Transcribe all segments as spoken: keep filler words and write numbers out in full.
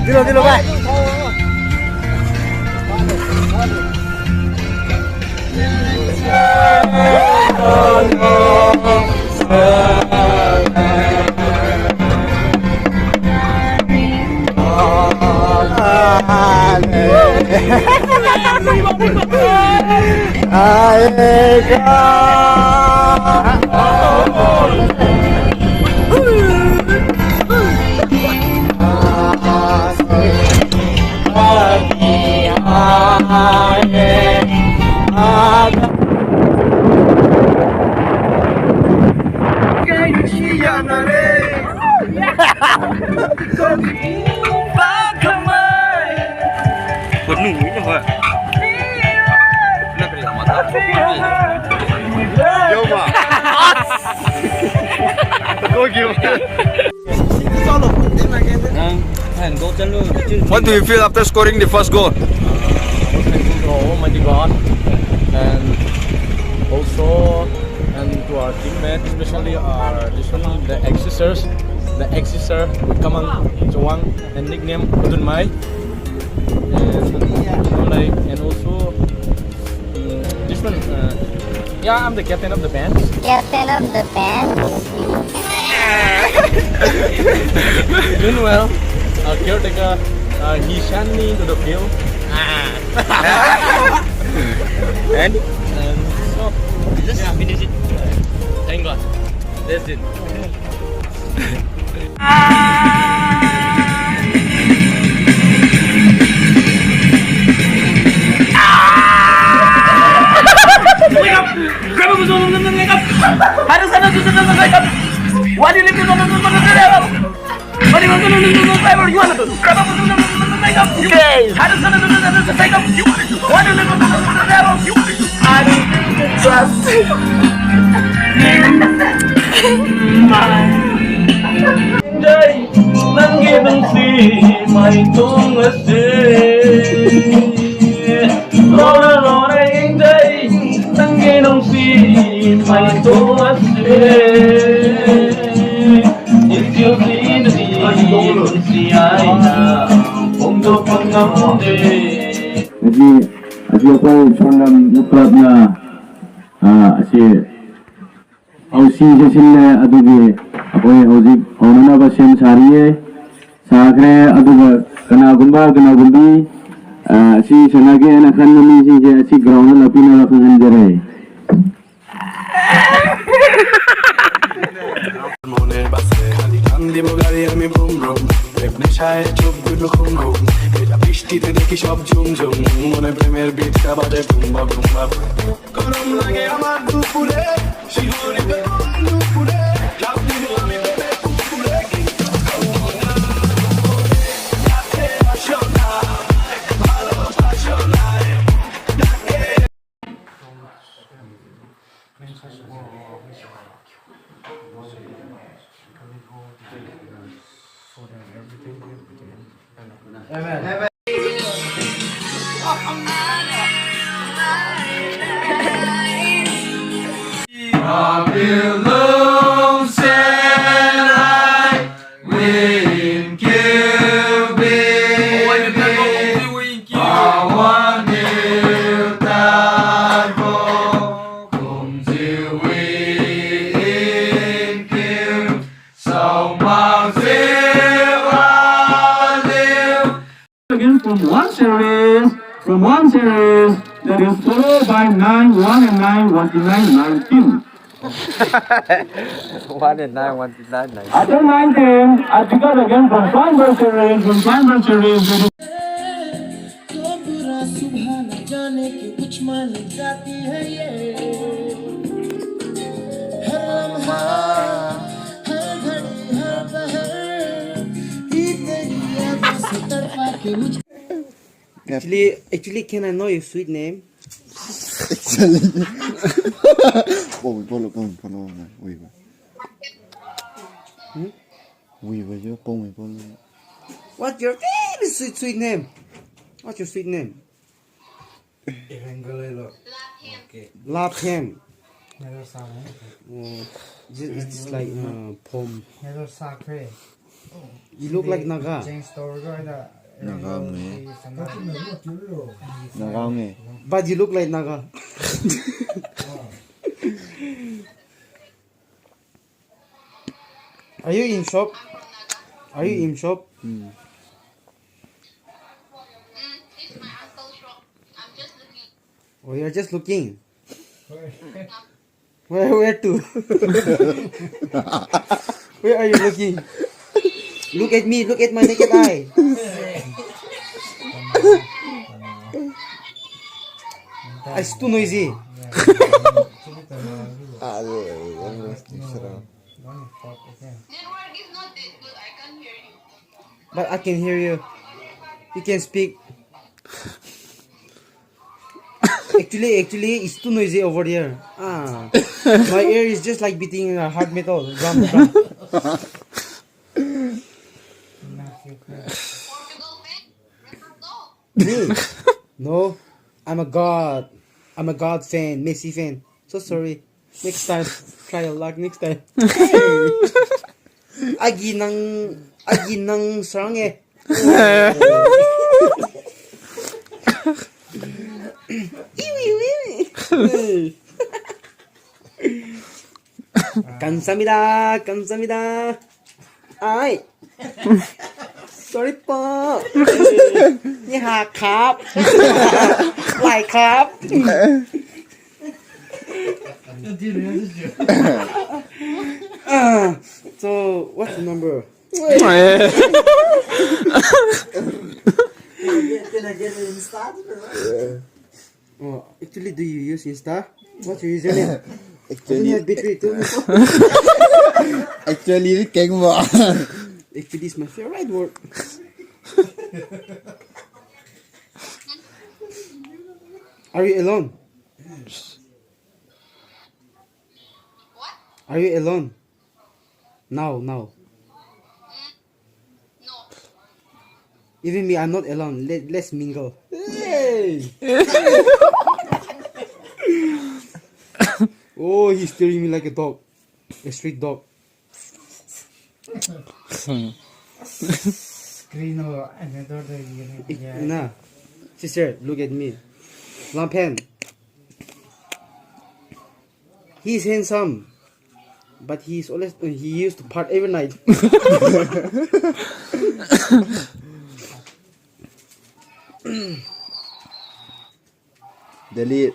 Dilo, dilo, bhai. What do you feel after scoring the first goal? Thankful to Almighty God, and also, and to our teammate, especially our, this one, the ex-sisters, the ex-sister, Kamang Chawang, and nickname Khudunmai. And, like, and also, mm, this one, uh, yeah, I'm the captain of the band. Captain of the band. Meanwhile, our caretaker, uh, he sent me into the field. And? And so, just finish it. Thank God. That's it. Dai, nanggi nungsi maidung ase. Lora lora ingdai, nanggi nungsi maidung ase. Itiu si nasi nungsi aina, pungdu pangamde. Aji, aji akhoi Sonram Youth Club na, ah, asi Haosi session le adugi akhoi hojik haonanaba sem sariye. Sakre aduga kanagumba kanagundi, ah, si sanage na khan mami sise si ground na lapina la khan jare. Again from one series, from one series that is followed by nine, one and nine, one to nine, nineteen. One and nine, one to nine, nineteen. After nineteen, I pick up again from Swanberg series, from Swanberg series that is मानी जाती है ये। हर लम्हा, हर घड़ी, हर पहर, ये तेरी यादों से तड़पा के मुझे Actually, actually, can I know your sweet name? Actually. Pom, pom, pom, pom, wait, wait. Hmm? Wait, wait, yo, pom, pom. What's your very sweet, sweet name? What's your sweet name? Evangelo. Okay. Laphem. Never saw, eh? Oh, this, it's like, uh, poem. Never saw, eh? You look like Naga. Change story ko da. Naga me. Naga me. But you look like Naga. Are you in shop? Are you in shop? Hmm. Oh, you're just looking. Where, where to? Where are you looking? Look at me, look at my naked eye. Ah, it's too noisy. Ah, yeah, yeah, yeah, yeah. But I can hear you. You can speak. Actually, actually, it's too noisy over there. Ah, my ear is just like beating a hard metal drum, drum. Me? No, I'm a God. I'm a God fan, Messi fan. So sorry. Next time, try your luck next time. Agi nang, agi nang sarang e. Iwi, iwi. Kamsahamnida, kamsahamnida. Ai. Sorry po. Ni hao kha. Lai kha. Ah, so, what's the number? Can I get, can I get an Insta? Oh, actually, do you use Insta? What's your username? Actually, I don't have battery too. Actually, keng ba. Actually, is my favorite word. Are you alone? Are you alone? Now, now. Even me, I'm not alone. Let, let's mingle. Hey! Oh, he's staring me like a dog. A street dog. Screen ho, another day, yeah. Na, sister, look at me. Lampen. He is handsome, but he is always, he used to fart every night. Delhi,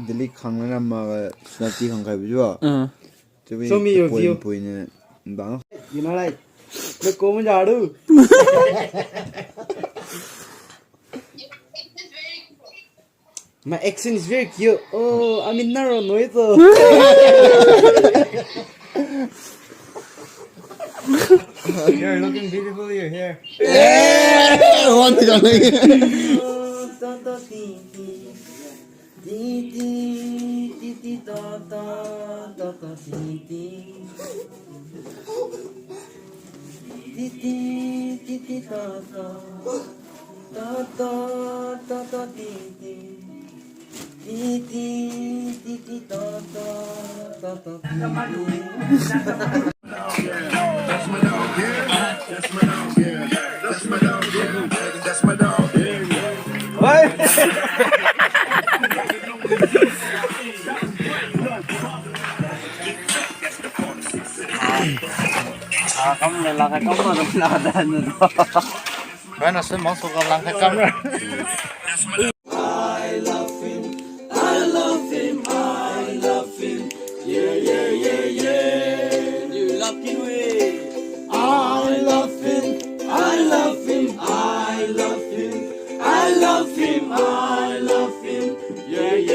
Delhi khang na ma ga Senapati khang khaibo jiu. Uh. Show me your view. Pui ne bang. You know, like, the comment are. My accent is very cute. Oh, I mean, narrow, no, ito. You're looking beautiful, you're here. Eh, one thing. Ti ti, ti ti to to, to to ti ti. Ti ti, ti ti to to, to to, to to ti ti. Ti ti, ti ti to to, to to ti ti. Ah, kam le la ka kam ma la da nu. Bana se mangsu ka lang ka kam ra. I love him, I love him, I love him. Yeah, yeah, yeah, yeah. You love him, eh? I love him, I love him, I love him. I love him, I love him. Yeah, yeah.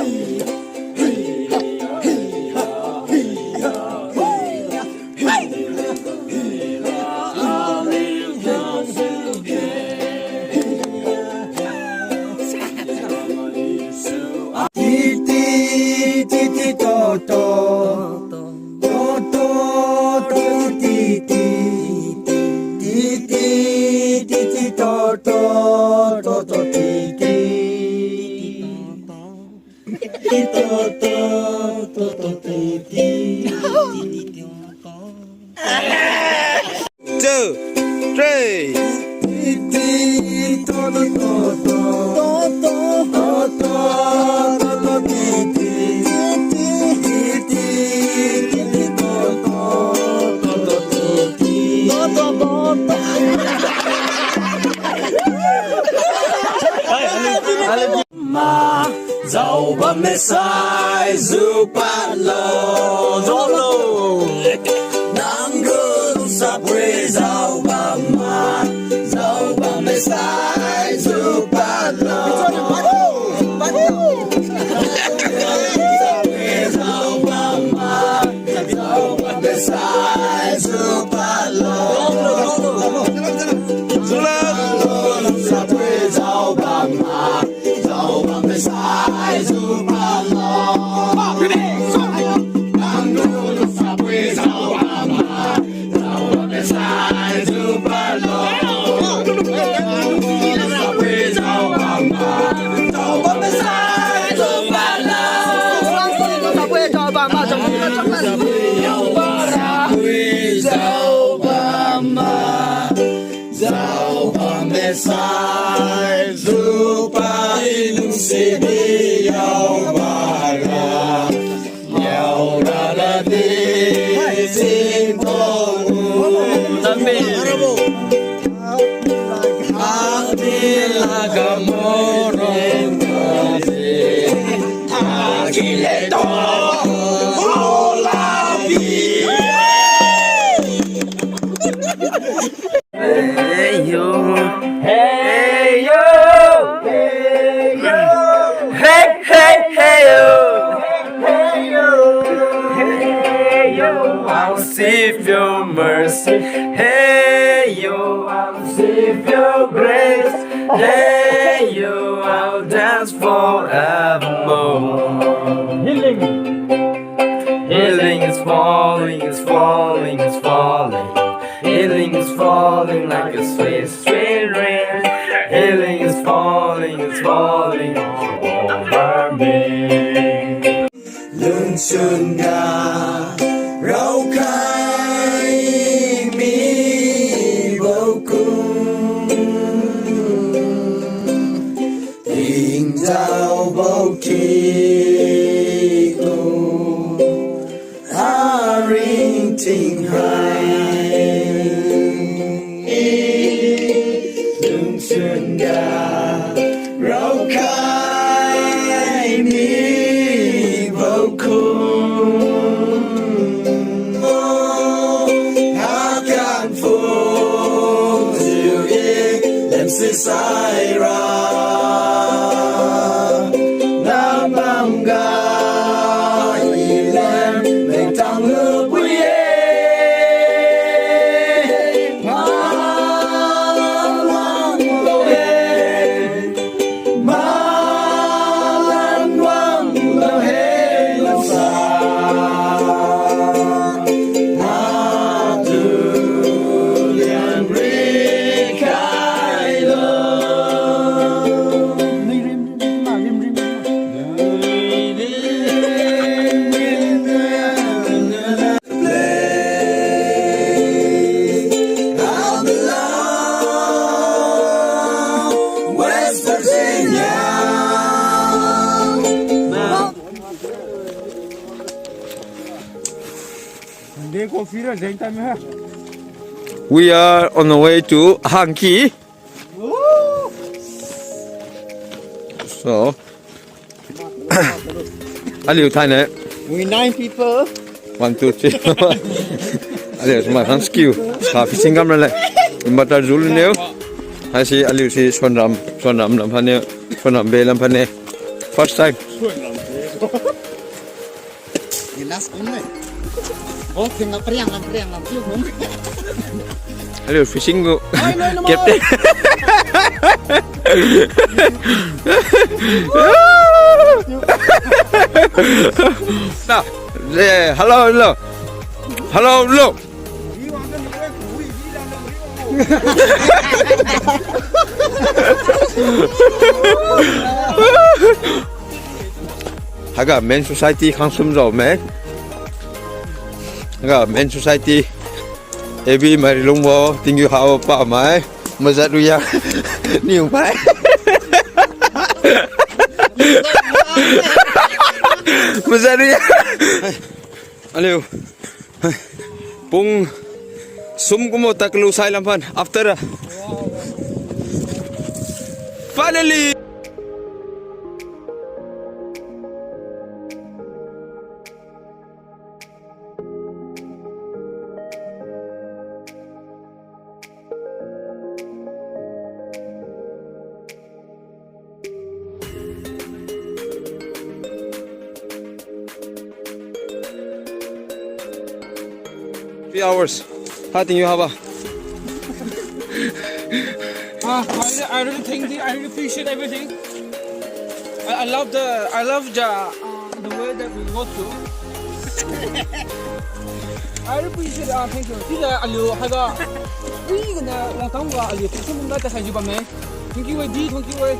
Ti, ti, ti, ti, to, to. To, to, to, ti, ti, ti, ti, ti, to, to, to, to, ti, ti. Ti, to, to, to, to, ti, ti. Two, three. Ma, jaobam mesai jupalo. Jolo. Nanggu lungsapui jaobam ma, jaobam mesai jupalo. Jaobam ma, jaobam mesai jupalo. Jolo. Lungsapui jaobam ma, jaobam mesai jupalo. Nanggu lungsapui jaobam ma, jaobam mesai jupalo. Lungsapui jaobam ma, jaobam mesai jupalo. Lungsapui jaobam ma, jaobam mesai jupalo. Lungsapui jaobam ma, jaobam mesai jupalo, lungsiadi yaobara, yaobara di sintong. Amen. Adi laga morong kasi, agile to, olabi. Hey yo, hey yo, hey yo, hey, hey, hey yo, hey yo, hey yo, I'll sing of your mercy. Hey yo, I'll sing of your grace. Hey yo, I'll dance forevermore. Healing. Healing is falling, is falling, is falling. Healing is falling like a sweet, sweet rain. Healing is falling, is falling over me. Lungchun ga raokhai mibo kum, tingtao bo ki-o, aringting hai. Lungchun ga raokhai mibo kum, akan phujiu-e lemsi saira. Namang ga i lem mengtang lubo-e. We are on the way to Hangki. So, aliu thainai. We nine people. One, two, three. Aliu sumai khang skill. Sa fishing kam raleng. Imbatar zul neo. Haisi aliu si Sonram, Sonram lam phanne, Sonram Bay lam phanne. First time. Hello, fishing gu captain. Na, eh, hello, hello. Hello, hello. Haiga Men Society khangsum zao me. Haiga Men Society. Ebi mai lungbo, tinggi hao pa mai. Mazat ruya. Niu pai. Mazat ruya. Aliu. Pung sum kumbo takalu sai lamphan after a. Finally. Three hours. How do you have a Ah, I really, I really thank you. I really appreciate everything. I, I love the, I love the, uh, the way that we go through. I really appreciate, uh, thank you. Sida aliu haiga, ui gana wangtang ga aliu tu sum ga ta sai jiu bamme. Thank you, eh, di, thank you, eh.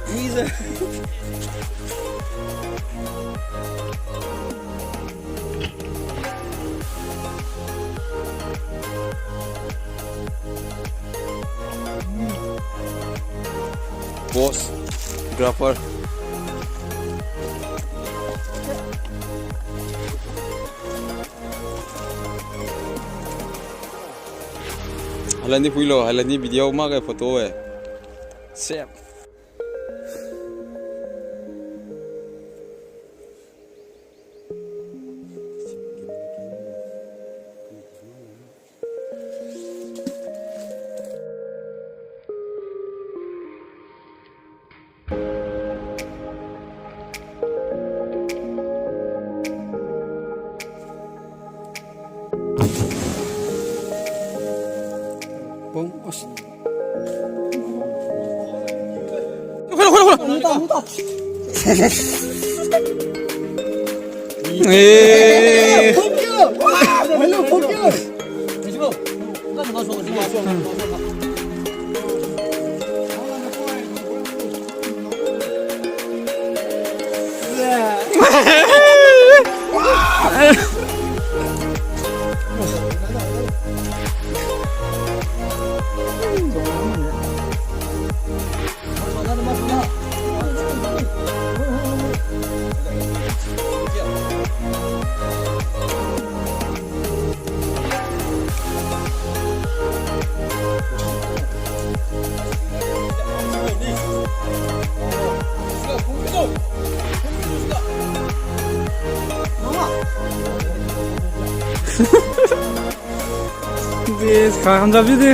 Please, eh. Boss, grabber. Hailandi phuilo, hailandi video makge photo e. Sep. Pong, os. Hola, hola, hola. Eh. Hello, fuck you. Des, kha hamjab ji de.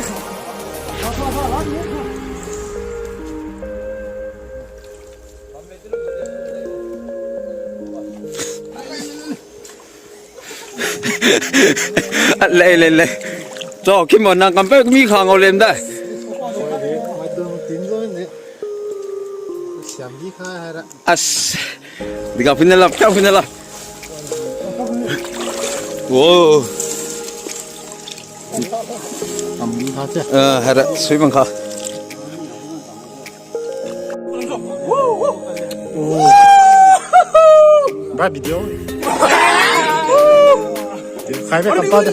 Lei, lei, lei. Cho, kimo nang kampe mi kha ngao lem da. As. Diga pina la, kya pina la. Wo. Ah, hara, sui bang kha. Ba video. Khai be kapa de.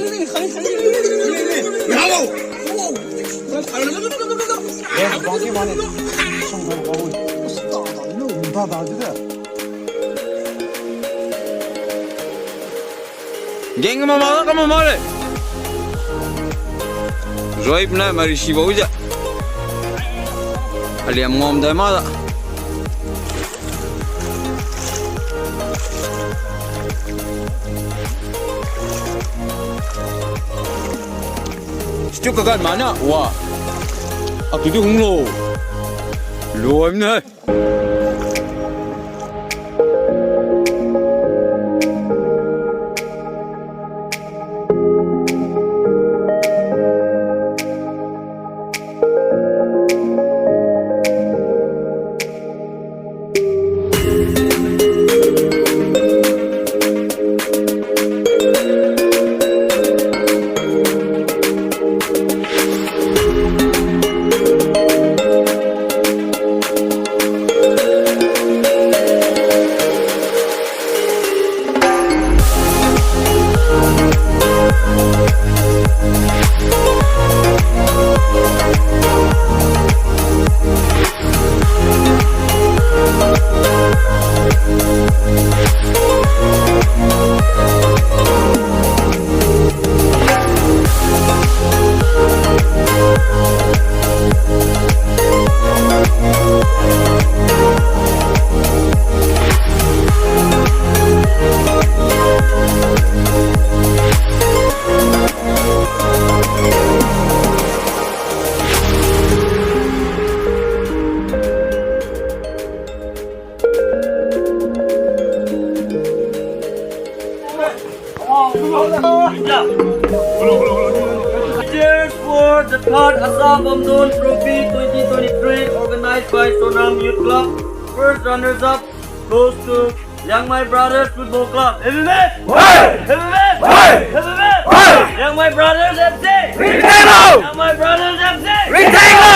Geng mama, kama male. Zoi pnai mari sibo ja. Aliam ngam dai mala. Situ kagan mana, wa. Atu di hunglo. Loim ne. Cheers for the third Assam Bamdon Trophy twenty twenty-three, organized by Sonam Youth Club. First runners up goes to Liangmai Brothers Football Club. Heavyweight! Hey! Heavyweight! Hey! Heavyweight! Hey! Liangmai Brothers F C! Ringteng lo! Liangmai Brothers F C! Ringteng lo!